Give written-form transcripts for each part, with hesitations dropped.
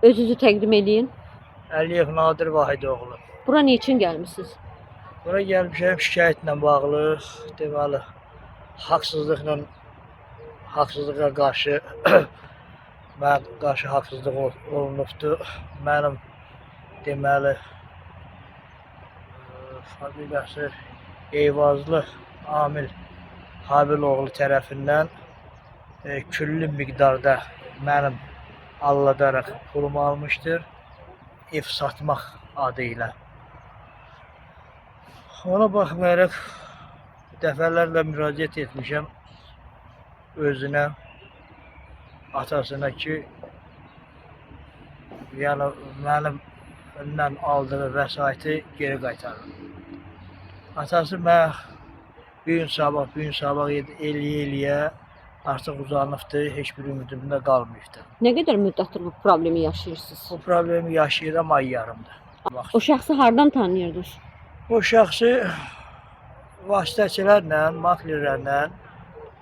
Özünüzü təqdim eləyin. Əliyev Nadir Vahidoğlu. Bura niçin gəlmisiniz? Bura gəlmişəm şikayətlə bağlı, deməli, haqsızlıqla haqsızlığa qarşı mən qarşı haqsızlıq olunubdur. Mənim deməli familiyası Eyvazlı Amil Habiloğlu tərəfindən küllü miqdarda mənim alladaraq pulumu almışdır. Ev satmaq adı ilə. Ona baxmayaraq dəfələrlə müraciət etmişəm özünə, atasına ki, yəni mənimlə aldığı vəsaiti geri qaytarın. Atası mənə bir gün sabah, bir gün sabah eləyə-eləyə artıq uzanıbdır, heç bir ümidim də qalmayıbdır. Nə qədər müddətdir bu problemi yaşayırsınız? Bu problemi yaşayıram ay yarımdır. Bax, O şəxsi hardan tanıyırdınız? o şəxsi vasitəçilərlə, maklerlərlə,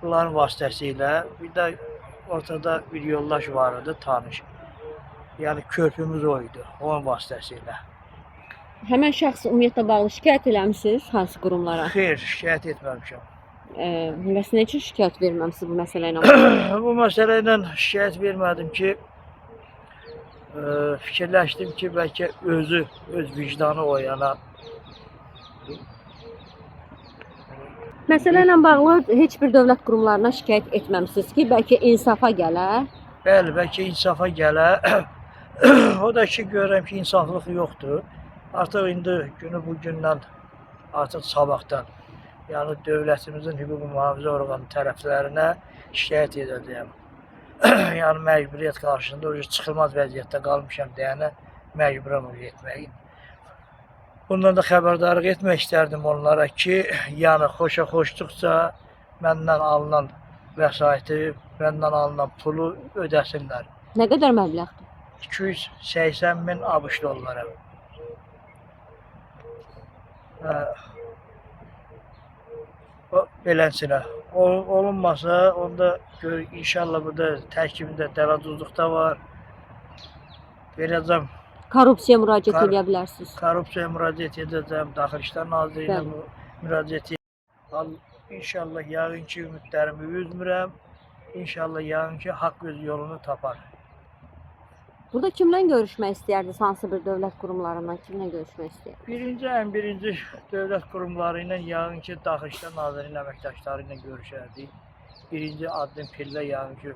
bunların vasitəsilə bir də ortada bir yoldaş var idi, tanış. Yəni körpümüz o idi, onun vasitəsilə. Həmən şəxs ümumiyyətlə bağlı şikayət eləmisiniz hansı qurumlara? Xeyr, şikayət etməmişəm. Bəs nə üçün şikayət verməmisiniz bu məsələ ilə? bağlı? Bu məsələ ilə şikayət vermədim ki, fikirləşdim ki, bəlkə özü, öz vicdanı oyana. Məsələ ilə bağlı heç bir dövlət qurumlarına şikayət etməmisiniz ki, bəlkə insafa gələ. Bəli, bəlkə insafa gələ. O da ki, görürəm ki, insaflıq yoxdur. Artıq indi günü bu gündən, artıq sabahdan, yəni dövlətimizin hüquq mühafizə orqanı tərəflərinə şikayət edəcəyəm. Yəni məcburiyyət qarşısında o çıxılmaz vəziyyətdə qalmışam deyənə məcburam o etməyə. Bundan da xəbərdarlıq etmək istərdim onlara ki, yəni xoşa xoşduqca məndən alınan vəsaiti, məndən alınan pulu ödəsinlər. Nə qədər məbləğdir? 280 min ABŞ dolları. Hə, o beləsinə. Olunmasa onda gör, inşallah burada tərkibində dələduzluq da var. Verəcəm. Korrupsiyaya müraciət eləyə bilərsiniz. Korrupsiyaya müraciət edəcəm, Daxili İşlər Nazirliyinə müraciət edəcəm. İnşallah yəqin ki ümidlərimi üzmürəm. İnşallah yəqin ki haqq öz yolunu tapar. Burada kimlə görüşmək istəyərdiniz? Hansı bir dövlət qurumlarından kimlə görüşmək istəyərdiniz? Birinci, ən birinci dövlət qurumları ilə yəqin ki Daxili İşlər Nazirliyinin əməkdaşları ilə görüşərdik. Birinci addım pillə yəqin ki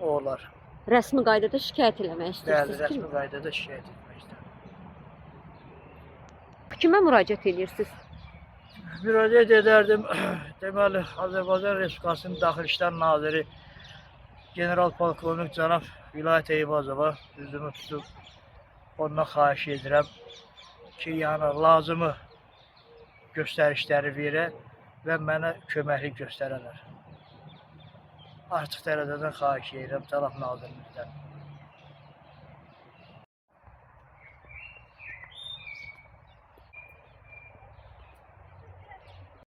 o olar. Rəsmi qaydada şikayət eləmək Bəli, istəyirsiniz. rəsmi Kim? qaydada şikayət etmək istəyirəm. Kimə müraciət edirsiniz? Müraciət edərdim. Deməli, Azərbaycan Respublikasının Daxili İşlər Naziri General Polkovnik cənab Vilayət Eyvazova üzümü tutub ondan xahiş edirəm ki, yəni lazımı göstərişləri verə və mənə köməklik göstərələr. Artıq dərəcədən xahiş edirəm cənab nazirimizdən.